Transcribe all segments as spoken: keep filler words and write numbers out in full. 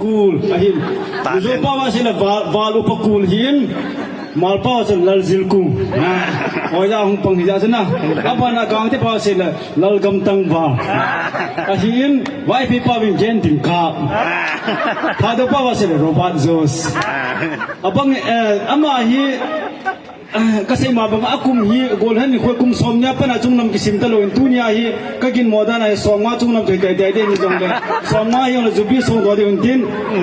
Kul, ahin. Mizo pao a seile Val, Val Upa Kul hin. Hmar pao a seile Lal Zilkung. Ah, oja hung pang hija sena. Abana Gangte pao a seile Lal Gamtang Val. Ahin, Vaiphei pao in Gen Ding Kap. Thadou pao a seile Robert Jones. Abang, eh, ama hi, ah, kasei ma bang a kum hi, golhang nikho kum som nia pat a chunglam kisim talou in tunia hi, kaginmo dan a hi som nga chunglam thei tei tei ding jongle. Som nga hi jongle jubi song do ding un tin.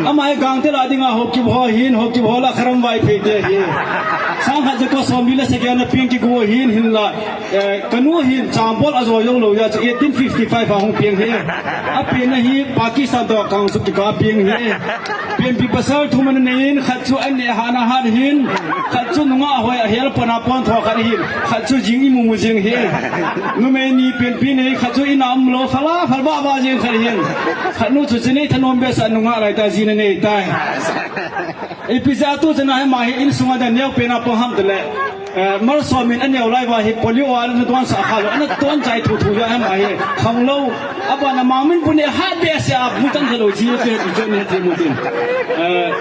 Ama hi Gangte la dinga hokip ho hin, hokip ho la Kharam Vaiphei te hi. Sang khat je ko som li le sagi a peng kigo hin hinla. Eh, kanu hin chambol ajo jong lou jeh chun eighteen fifty-five a hung peng hi. Apenna hi Pakistan toh kang suk kikah peng hi. Penpi pasal thum ana nei in, khat chu aneh hana hat hin, khat chu nungah hoi ahel pona pon tho khat hin, khat chu jing imu mu jing hi. Numei ni penpi nei, khat chu ina umlou, phala, phalba ba jing khat hin. Khat nu chu chinei thanom behseh nungah lai ta jin anei tai. Ipi jeh a tu chana hi ama hi insunga dan neo pena pang ham tele. Eh, Malsom in aneo lai uva hi polio a ana tuan sa kha lou, ana tuan chai thu thu ja ama hi. Khang lou, abana Mang Minpun in hat behseh a bu tan kha lou ji te ti chon ni ti mu tin. Eh,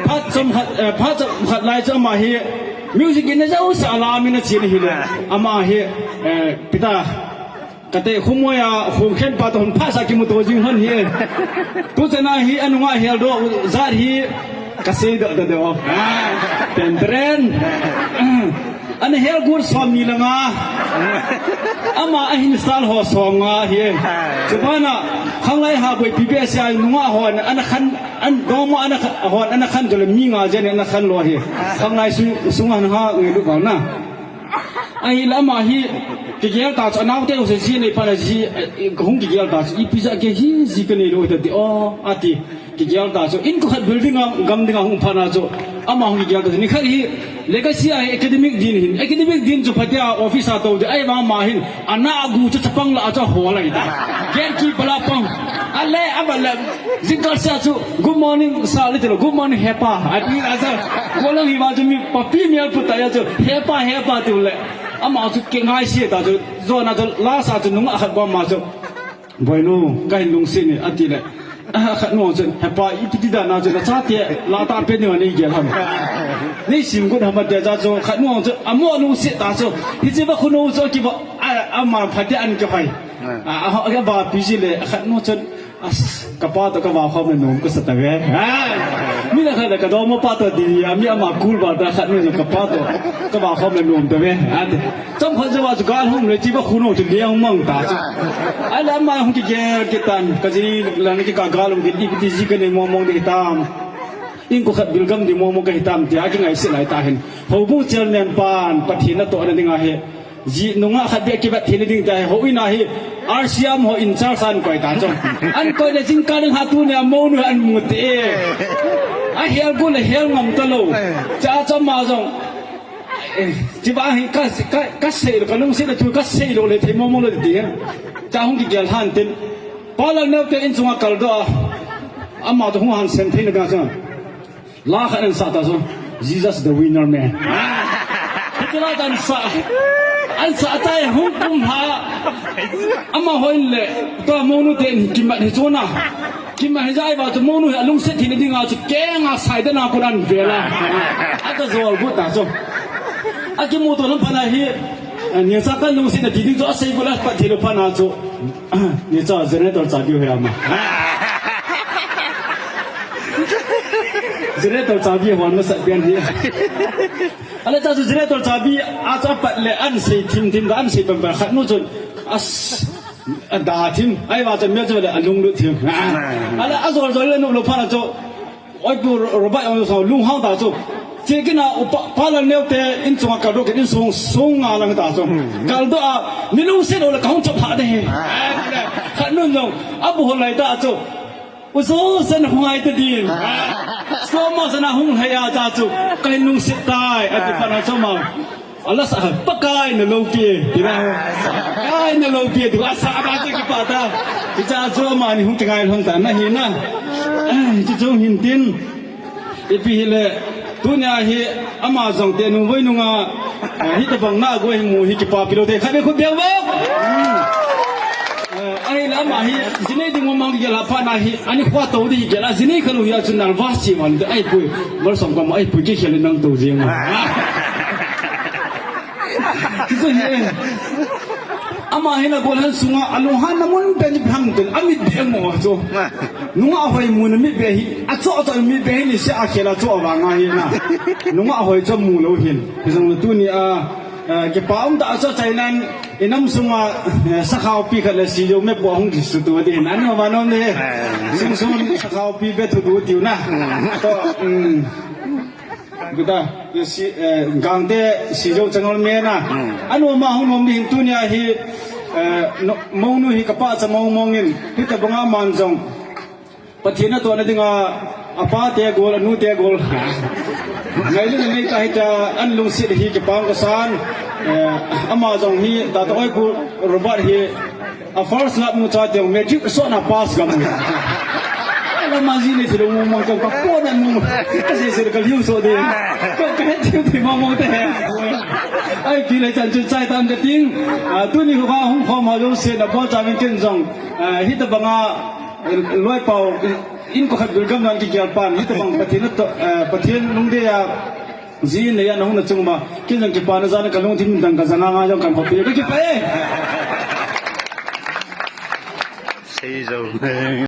phat chom khat, eh, phat chom khat lai chu ama hi music in ajou sa la min a chin hi le. Ama hi, eh, pita Kate khumoi a, khum khen pa toh hung phasa kimuto jing hon hi. Tu chana hi anunga hel doh jat hi kasei doh doh doh. Ah, ten tren. Ana hel gur som ni langa. Ama ahin sal ho som nga hi. Chubana, khanglai ha boi pi be sia nunga hon, ana khan, an doma ana kha-, hon, ana khan jole mi nga jen ana khan lou hi. Khanglai su, sunga ha ngai lu ba na. Ahile ama hi, kigel ta chu, anaote u se ji nei pa la ji, eh, hung kigel ta chu, ipi jeh a kei hi ji ka nei lou ta ti, o, ati, kigel ta chu, inko khat building a, gam dinga hung phat na chu, ama hung kigel ta chu, nikhat hi, legacy a hi academic din hin, academic din chu phatea office a tou di, ahivang ama hin, ana agu chu chapang la a chu ahol ahi ta. Gatekeeper la pang. Ale, abale, Jingkah sia chu, "Good morning, sir," le ti lou, "Good morning, hepa." Ati a sa, ko lang hi ba chu mi papi mial pu ta ya chu, "Hepa, hepa," ti le. Ama chu kingai si ta chu, jona chu, la sa chu, nunga khat ko ama chu, "Boinu, kahin lungset e," ati le. A khat nu chu, "Hepa, ipi ti dan a chu, nachate, la ta pe ni wa nei gel ham. Nei sim gut ham," ati a chu, khat nu chu, amo lungset ta chu, hiche ba khu nu chu, ki ba, a, ama phate an kihoi. A, a, a, ba pi ji le, khat nu chu, As, kapa toh kavah khom le nom kasa tave. Ah, mi na khat le kadom pa toh di, a mi ama kul ba ta khat ni kapa toh kavah khom le nom tave. Ati. Chomkhat jou a chu gal hung le chi ba khu nu chu liang mang ta chu. Ahile ama hung kigel kit tan, kaji lang kikah gal hung kit, ipi ti ji kanei mong mong ding hitam. Inko khat bil gam ding mong mong kahitam tia kingaisih lai ta hin. Houbung chairman pan, Pathen natohna dinga hi. Ji nunga khat beh kibat thei ding ta hi, houin a hi, R C M ho in charge an koi ta chu. An koi le jingkah ding ha tunia monu an mu te. Ahel gu le hel ngam talou. Cha cha ma jong. Eh, chi ba hi ka, ka, kasei lou, kalungset le thu kasei lou le thei mong mong lou ti. Cha hung kigel han tin. Pa Lalneo te in chunga kaldoh a. Ama toh hung hansen thei na ding a chu. La khat an sa ta chu, "Jesus the winner man." Hiche la dan sa. An sa tai hung kum ha. Ama hon le, tua monu te kimat hi chu na. Kimat hi jai ba chu monu hi alungset thei ding a chu kenga sai dan a kon an vela. Ata jol bu ta chu. Akimuto lam phat na hi, ni sa kan lungset na ti ding chu asei bu la pat thei lou phat na chu. Ni cha generator chabi hoi ama. Generator chabi hon masa pian hi. Ale cha chu generator chabi a cha pat le an sei thim thim da an sei pam pam khat nu chun. As, a da thim. Ai ba cha me chu le a lung lut thim. Ale a jol jol le nu lou phat na chu. Oi pu Ro-, Robert ong so lung hang ta chu. Che kina upa pa Lalneo te in chunga kaldoh kit in sung sung nga lang ta chu. Kaldoh a ni lungset lou le ka hung chop ha de he. Khat nun jong a bu hon lai ta chu. U so san hung ai ta din. Slow motion a hung hai a ta chu. Ka hin lungset tai. Ati pa na chu ma. Ala sa, Pakai na loupi e, ti na. Pakai na loupi e, ti asa ba ti kipa ta. Hicha chu ama ni hung tingai lhon ta na hi na. Ai, chu chu hin tin. Ipi hile, tunia hi ama jong te nu voi nunga, eh, hitabang na go hi mu hi kipapi lou te. Khat be khut beng beng. Eh, ai Ama hi, jinei ding mang gel a pha na hi, ani khua to di gel a, jinei khalu hi a chun nervous chi man, ai pui, mal som ka ma, ai pui ki khel nang to jing. Kichu hi, ama hi na gol han sunga, alung han na mun pen ham ten, amit be mo chu. Nunga hoi mun mit be hi, acho acho mit be hi ni se a khel a chu avanga hi na. Nunga hoi chu mu lo hin. Kijong tuni a, eh, kipa um ta chu chainan, inam sunga, eh, sakhaupi khat le sijo me po hung kisu tu di hin. Anu ma nom ne. Sung sung sakhaupi be thu du tiu na. To, um, Guta, si, eh, Gangte sijo changal me na. Anu ma hung nom ni hin tunia hi, eh, no, mong nu hi kapa cha mong mong in. Hita banga man jong. Pathen natohna dinga, apa te gol, anu te gol. Ngailutna nei ta hita, an lungset hi kipah kasan. Eh, ama jong hi, Doctor Oipu Robert hi, a first love nu cha te, matric so na pass gam. Ai, lama ji nei thilo mong mong ka po na mong. Ka se se ka liu so de. Ka, ka het thei thei mong mong te he. Ai, pi le chan chun chai tam ka ting. Ah, tuni ho ka hung khom ha jong se na bol cha min ken jong. Ah, hita banga Loi pau, in ko khat bil gam nan ki gel pan, hita bang Pathen to, eh, Pathen lungdei a, ji in le ya na hung na chung ba, kin jong kipa na jana ka lungthim dang ka jana nga jong kan khopi, ka kipa e. Sei jo.